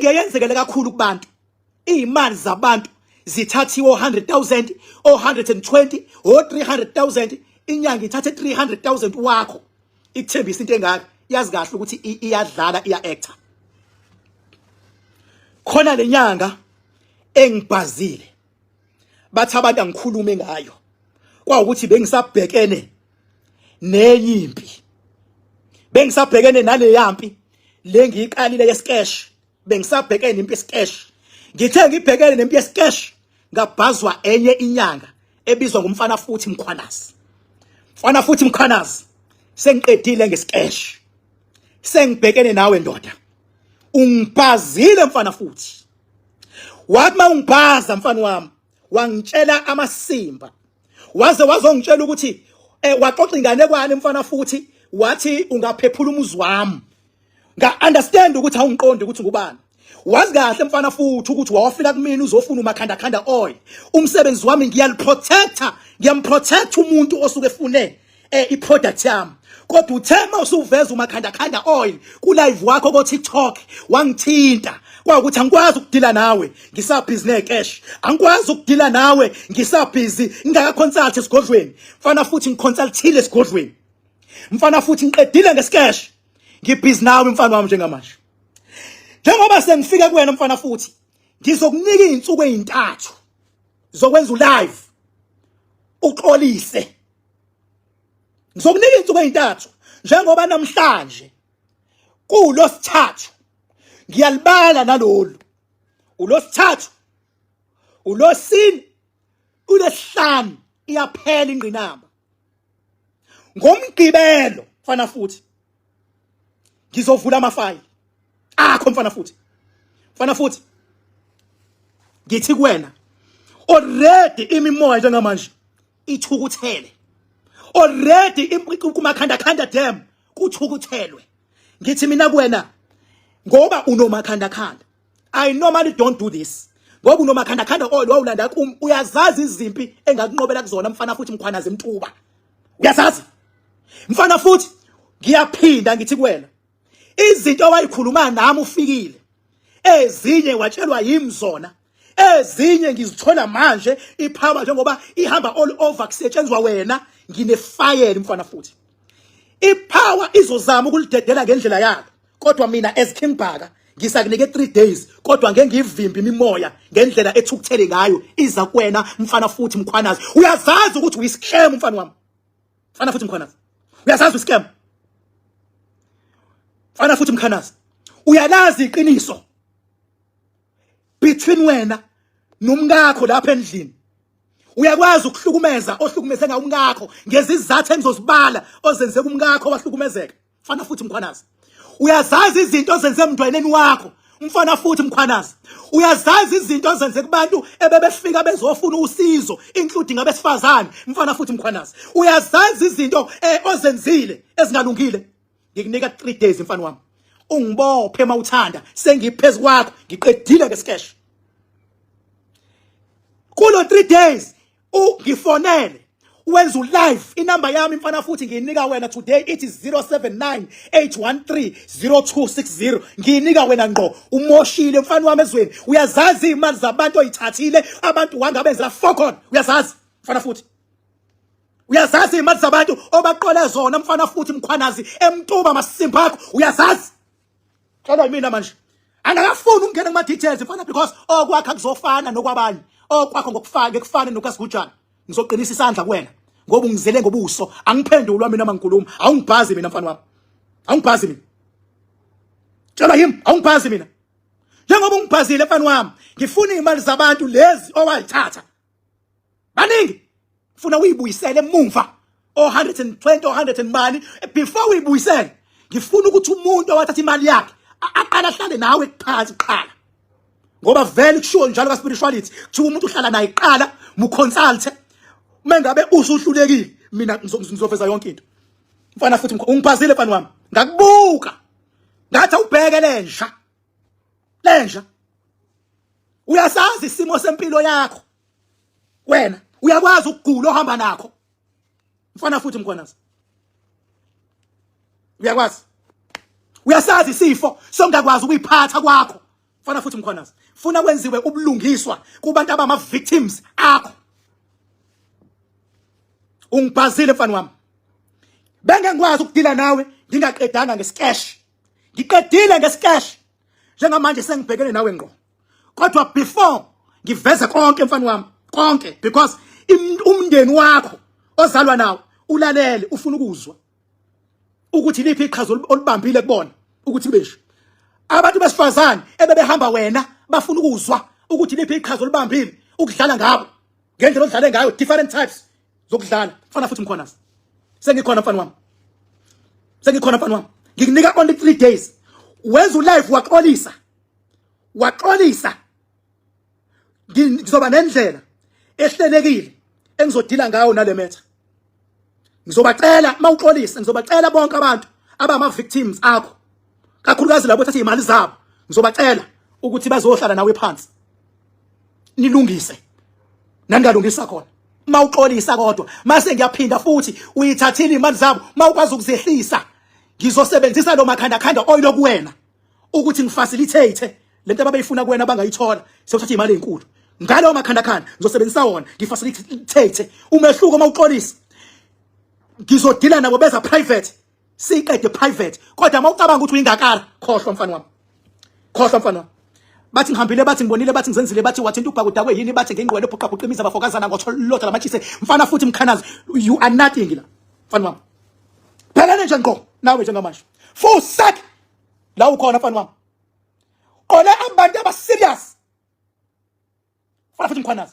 Iningi eyenzekele kakhulu kubantu, iy'mali zabantu zithathiwe, o-100,000, o-120, o-300,000. Inyanga ithathe 300,000 wakho, ikuthembisa into engaka, yazi kahle ukuthi iyadlala, iya-actor. Khona le nyanga engibhazile, bathi abantu angikhulume ngayo, kwawukuthi bengisabhekene nenye impi, bengisabhekene naleyampi le ngiyiqalile yesikesh, bengisabhekene nempi yesikesh. Ngithe ngibhekene nempi yesikesh, ngabhazwa enye inyanga ebizwa ngumfana futhi Mkhwanazi. Mfana futhi Mkhwanazi, sengiqedile ngesikesh, sengibhekene nawe ndoda. Ungibhazile mfana futhi. Wathi mawungibhaza mfana wami, wangitshela amasimba, waze wazongitshela ukuthi waxoxa inganekwane mfana futhi, wathi ungaphephula umuzi wami. Nga understand ukuthi awungiqondi ukuthi ngubani. Wazi kahle mfana futhi ukuthi wawafika kumina uzofuna umakhanda khanda oil. Umsebenzi wami ngiyaliprotecta, ngiyamprotect umuntu osuke efune iproduct yami. Kodwa uthema usuveza umakhanda khanda oil ku live wakho ko TikTok, wangithinta kwawukuthi angikwazi ukudila nawe ngisabhizi necash, angikwazi ukudila nawe ngisabhizi ngingaka consult esigodlweni. Mfana futhi, ngiconsultile esigodlweni. Mfana futhi, ngiqedile ngescash, ngibhizi nawe mfana wami njengamanje. Njengoba sengifika kuwena mfana futhi, ngizokunika izinsuku ezintathu zokwenza ulive uxolise. Ngizokunika izinsuku ezintathu, njengoba namhlanje kulosithathu, ngiyalibala nalolu ulosithathu, ulosine, ulesihlanu, iyaphela ingqinamba. Ngomgqibelo mfana futhi ngizovula amafayili akho mfana futhi. Mfana futhi, ngithi kuwena, already imimoya njengamanje ithukuthele, already kumakhanda khanda dam kuthukuthelwe. Ngithi mina kuwena, ngoba unomakhanda khanda, I normally don't do this, ngoba unomakhanda khanda oil wawulanda kum, uyazazi izimpi engakunqobela kuzona mfana futhi Mkhwanazi emtuba, uyazazi mfana futhi. Ngiyaphinda ngithi kuwena, izinto owayikhuluma nami ufikile, ezinye watshelwa yimi zona, ezinye ngizithola manje. Ipower njengoba ihamba all over kusetshenzwa wena, nginefayela mfana futhi. Ipower izozama ukulidedela ngendlela yalo, kodwa mina as King Bhaka ngisakunike 3 days, kodwa ngeke ngivimbe imimoya ngendlela ethukuthele ngayo iza kuwena mfana futhi Mkhwanazi. Uyazazi ukuthi uyiscam mfana wami, mfana futhi Mkhwanazi, uyazazi uscam mfana futhi Mkhwanazi. Uyalazi iqiniso between wena nomkakho lapha endlini. Uyakwazi ukuhlukumeza ohlukumeze ngawo umkakho ngezizathu engizozibala ozenze kumkakho wahlukumezeka mfana futhi Mkhwanazi. Uyazazi izinto ozenze emntwaneni wakho mfana futhi Mkhwanazi. Uyazazi izinto ozenze kubantu ebebefika bezofuna usizo, including abesifazane mfana futhi Mkhwanazi. Uyazazi izinto ozenzile ezingalungile. Ngikunika 3 days mfana wami, ungibophe mawuthanda, sengiphezu kwakho, ngiqedile ngesikesh. Kulo 3 days ungifonele wenza ulive. Inamba yami mfana futhi ngiyinika wena today, ithi 079 813 0260. Ngiyinika wena ngqo. Umoshile mfana wami ezweni. Uyazazi imali zabantu oyithathile, abantu wangabenzela fokon, uyazazi mfana futhi. Uyazazi imali zabantu obaqole zona mfana futhi Mkhwanazi emtuba, masimba akho uyazazi. Xelwa yimina manje, angakafuni ukungena kuma details mfana, because okwakho kuzofana nokwabanye, okwakho ngokufana ngekufana nokasigujana. Ngizoqinisa isandla kuwena ngoba ungizele ngobuso. Angiphendulwa mina mangikhuluma. Awungibhazi mina mfana wami, awungibhazi mina, tshelwa yimi, awungibhazi mina. Njengoba ungibhazile mfana wami, ngifuna imali zabantu lezi owayithatha, baningi, funa uyibuyisele emumva, o 120, o 100 and mani. Before uyibuyisele, ngifuna ukuthi umuntu owathatha imali yakhe aqala ahlale nawe phansi kuqala, ngoba vele kushiwo njalo ka spirituality, kuthiwa umuntu uhlala naye kuqala, muconsult. Uma ngabe usuhlulekile, mina ngizoveza yonke into. Mfana futhi, ungiphazile mfana wami, ngakubuka ngathi awubheke lenja, lenja. Uyasazi isimo sempilo yakho wena, uyakwazi ukugula ohamba nakho mfana futhi Mkhwanazi, uyakwazi, uyasazi isifo songakwazi ukuyiphatha kwakho. Mfana futhi Mkhwanazi, funa kwenziwe ubulungiswa kubantu abama victims akho. Ungibhazile mfana wami. Benge ngikwazi ukudila nawe ngingaqedanga ngescash. Ngiqedile ngescash. Njengamanje sengibhekene nawe ngqo. Kodwa before ngiveze konke mfana wami, konke because umndeni wakho ozalwa nawo ulalele ufuna ukuzwa ukuthi liphi iqhaza olubambile kubona ukuthi besho abantu besifazane ebebehamba wena bafuna ukuzwa ukuthi liphi iqhaza olubambile ukudlala ngabo ngendlela odlale ngayo, different types zokudlala. Mfana futhi Mkhwanazi, sengikhona mfana wami, sengikhona mfana wami. Ngikunika only 3 days, wenza ulive waxolisa, waxolisa, ngizoba nendlela ehlelekile engizodila ngayo nale matter. Ngizobacela mawuxolisa, ngizobacela bonke abantu abama victims akho, kakhulukazi labo thatha imali zabo, ngizobacela ukuthi bazohlala nawe phansi nilungise naningalungisa khona mawuxolisa. Kodwa mase ngiyaphinda futhi uyithathile imali zabo, mawukwazi ukuzehlisa, ngizosebenzisa lo makhanda khanda oil kuwena ukuthi ngifacilitate lento ababeyifuna kuwena bangayithola, sewuthatha imali ezinkulu ngalowo makhanda khanda. Ngizosebenzisa wona ngifacilitate umehluko. Mawuxolisa ngizodila nabo beza private, siqede private. Kodwa uma ucabanga ukuthi uyingakala, khohlwa mfana wami, khohlwa mfana wami. Bathi ngihambile, bathi ngibonile, bathi ngizenzile, bathi wathinta ubhaka udakwe yini, bathi ngingqwele ubhuqabhuqa imizi abafokazana ngotholotha lamatshise. Mfana futhi Mkhwanazi, you are nothing la mfana wami. Bhekane nje ngqo nawe njengamanje, full sack la ukhona mfana wami. Qole abantu aba serious. Mfana futhi Mkhwanazi,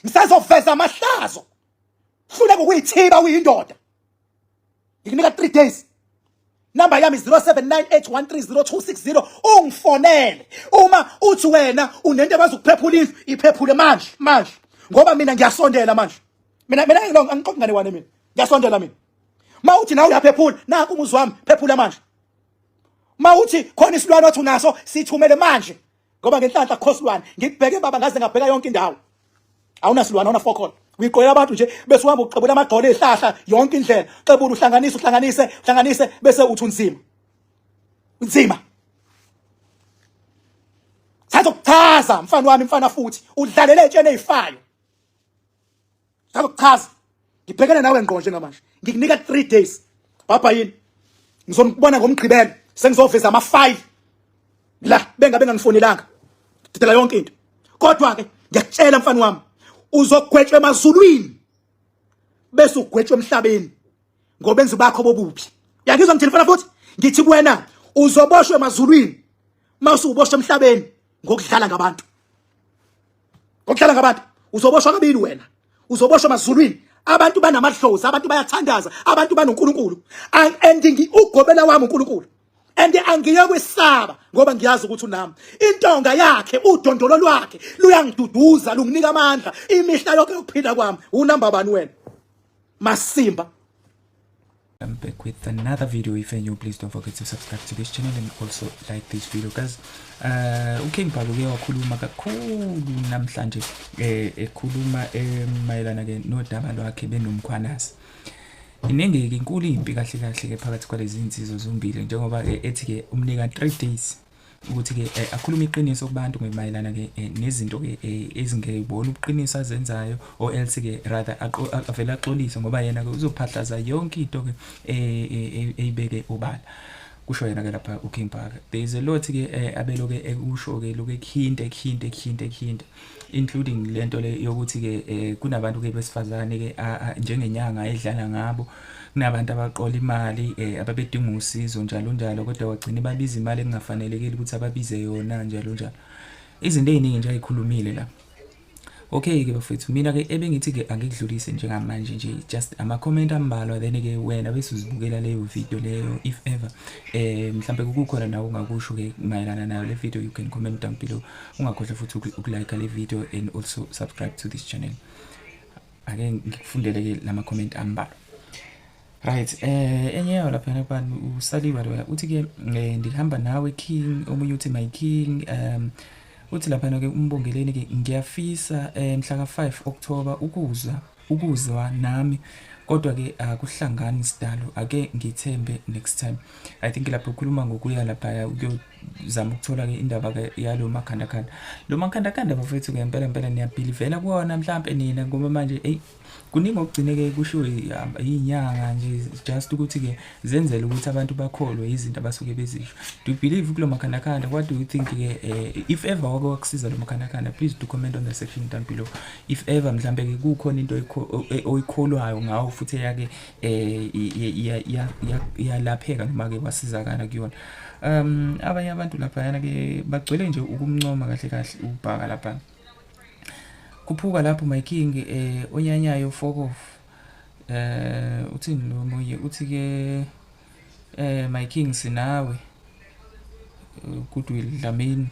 ngisazoveza amahlazo, hluleka ukuyithiba uyindoda. Ngikunika 3 days. Number yami 0798130260, ungifonele uma uthi wena unento abazukuphephula indlu, iphephule manje manje, ngoba mina ngiyasondela manje. Mina angixoxi ngane wane, mina ngiyasondela mina. Ma uthi nawe uyaphephula, naku umuzi wami, phephula manje. Ma uthi khona isilwane othi unaso, sithumele manje, ngoba ngenhlanhla khosilwane ngikubheke baba, ngaze ngabheka yonke indawo, awunasilwane, awuna fokol. Uyiqolela abantu nje bese uhamba uqebula amagxolo ezihlahla yonke indlela, qebula, uhlanganise, uhlanganise, uhlanganise, bese uthi unzima, unzima. Sazokuchaza mfana wami, mfana futhi udlalele etsheni ezifayo. Sazokuchaza, ngibhekene nawe ngqo njengamanje. Ngikunika 3 days baba. Yini ngizonibona ngomgqibelo, sengizoveza ama file la bengabe bengangifonelanga, didela yonke into. Kodwa ke ngiyakutshela mfana wami, uzogwetshwa emazulwini bese ugwetshwa emhlabeni ngobenzi bakho bobubi. Uyangizwa ngithini mfana futhi? Ngithi kuwena uzoboshwa emazulwini mase uboshwa emhlabeni ngokudlala ngabantu, ngokudlala ngabantu. Uzoboshwa kabili wena, uzoboshwa emazulwini. Abantu banamadlozi, abantu bayathandaza, abantu banoNkulunkulu, and ugobela wami uNkulunkulu and angiye kwesaba ngoba ngiyazi ukuthi unami. Intonga yakhe, udondolo lwakhe luyangiduduza, lunginika amandla imihla yonke yokuphila kwami. Unamba bani wena, masimba? I'm back with another video. If you're new, please don't forget to subscribe to this channel and also like this video, guys. UKing Bhaka uke wakhuluma kakhulu namhlanje, ekhuluma mayelana ke nodaba lwakhe benoMkhwanazi. Iningi ke, inkulu impi kahle kahle ke phakathi kwalezi insizwa zombili, njengoba ke ethi ke umnika 3 days ukuthi ke akhulume iqiniso kubantu ngemayelana ke nezinto ke ezingeyibona ubuqiniso azenzayo, or else ke rather avele axolise, ngoba yena ke uzophahlaza yonke into ke eyibeke obala, kusho yena ke lapha uKing Bhaka. There is a lot ke abelo ke ekusho ke lokho, ekuhinta, ekuhinta, ekuhinta, ekuhinta, including lento le yokuthi ke kunabantu ke besifazane ke njengenyanga edlala ngabo, kunabantu abaqola imali ababedinga usizo njalo njalo, kodwa wagcina babiza imali engafanelekile ukuthi ababize yona njalo njalo. Izinto eziningi nje ayikhulumile la. Okay ke bafethu, mina ke ebengithi ke angikudlulise njengamanje nje just ama comment ambalwa, then ke wena bese uzibukela leyo video leyo. If ever mhlambe kukhona nawe ungakusho ke mayelana nayo le video, you can comment down below. Ungakhohlwa futhi ukulike le video and also subscribe to this channel. Ake ngikufundele ke lama comment ambalwa. Right, enye yayo lapha bani, usaliwa lo, uthi ke ndihamba nawe king. Omunye uthi my king. Uthi lapha ke umbongeleni ke, ngiyafisa mhla ka 5 October ukuzwa nami, kodwa ke akuhlangani sidalo, ake ngithembe next time. I think lapho ukhuluma ngokuya lapha. zama ukuthola ke indaba ke yalo makhandakhanda. Lo makhandakhanda bafethu ke impela impela niyabhilivela kuwona mhlampe nina, ngoba manje eyi kuningi okugcine-ke kushiwo iy'nyanga nje, just ukuthi-ke zenzele ukuthi abantu bakholwe izinto abasuke bezisho. Do you believe kulo makhandakhanda? What do you think-ke? If ever wake wakusiza lo makhandakhanda, please do comment on the section down below. If ever mhlampe-ke kukhona into oyikholwayo ngawo futhi eyake yalapheka noma-ke wasizakala kuyona. Abanye abantu laphayana-ke bagcwele nje ukumncoma kahle kahle uBhaka lapha. Khuphuka lapho my king, onyanyayo, fuck off. Uthini lo munye? Uthi ke my king, sinawe. Goodwill Dlamini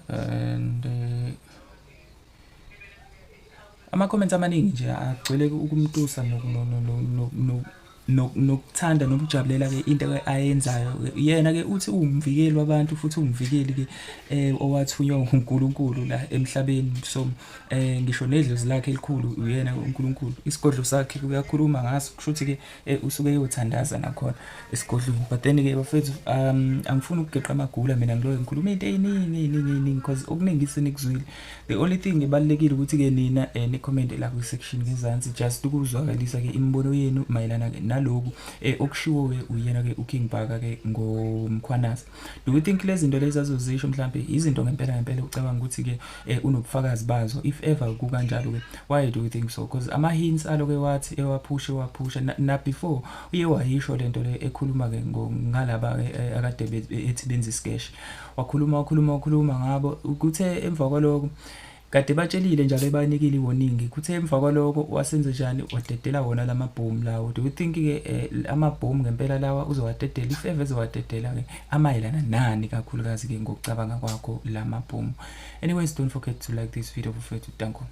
and ama comments amaningi nje agcwele ukumtusa nokuthanda nokujabulela ke into ayenzayo. Yena ke uthi uwumvikeli wabantu futhi uwumvikeli ke owathunywa uNkulunkulu la emhlabeni. So ngisho nedlozi lakhe elikhulu uyena uNkulunkulu, isigodlo sakhe uyakhuluma ngaso, kusho ukuthi ke usuke eyothandaza nakhona esigodlweni. But then ke bafethu, angifuni ukugeqa amagula mina, ngiloke ngikhuluma into ey'ningi ey'ningi ey'ningi because okuningi senikuzwile. The only thing ebalulekile ukuthi ke nina ni-comment la kwi-section ngezansi, just ukuzwakalisa ke imibono yenu mayelana ke naloku okushiwo ke uyena ke uKing Bhaka ke ngoMkhwanazi. Do you think lezi zinto lezi azozisho mhlambe izinto ngempela ngempela ucabanga ukuthi ke unobufakazi bazo? If ever kukanjalo ke, why do you think so? Because ama hints aloke wathi ewaphusha ewaphusha na before uye wayisho lento le ekhuluma ke ngalaba ke akade ethi benza isikeshi, wakhuluma wakhuluma wakhuluma ngabo. Kuthe emva kwaloko kade batshelile njalo ebanikile i-warning, kuthe emva kwaloko wasenze njani? Wadedela wona lamabhomu lawo. Do you think ke amabhomu ngempela lawa uzowadedela? If ever ezowadedela ke, amayelana nani kakhulukazi ke ngokucabanga kwakho lamabhomu? Anyways, don't forget to like this video bafethu. Danko.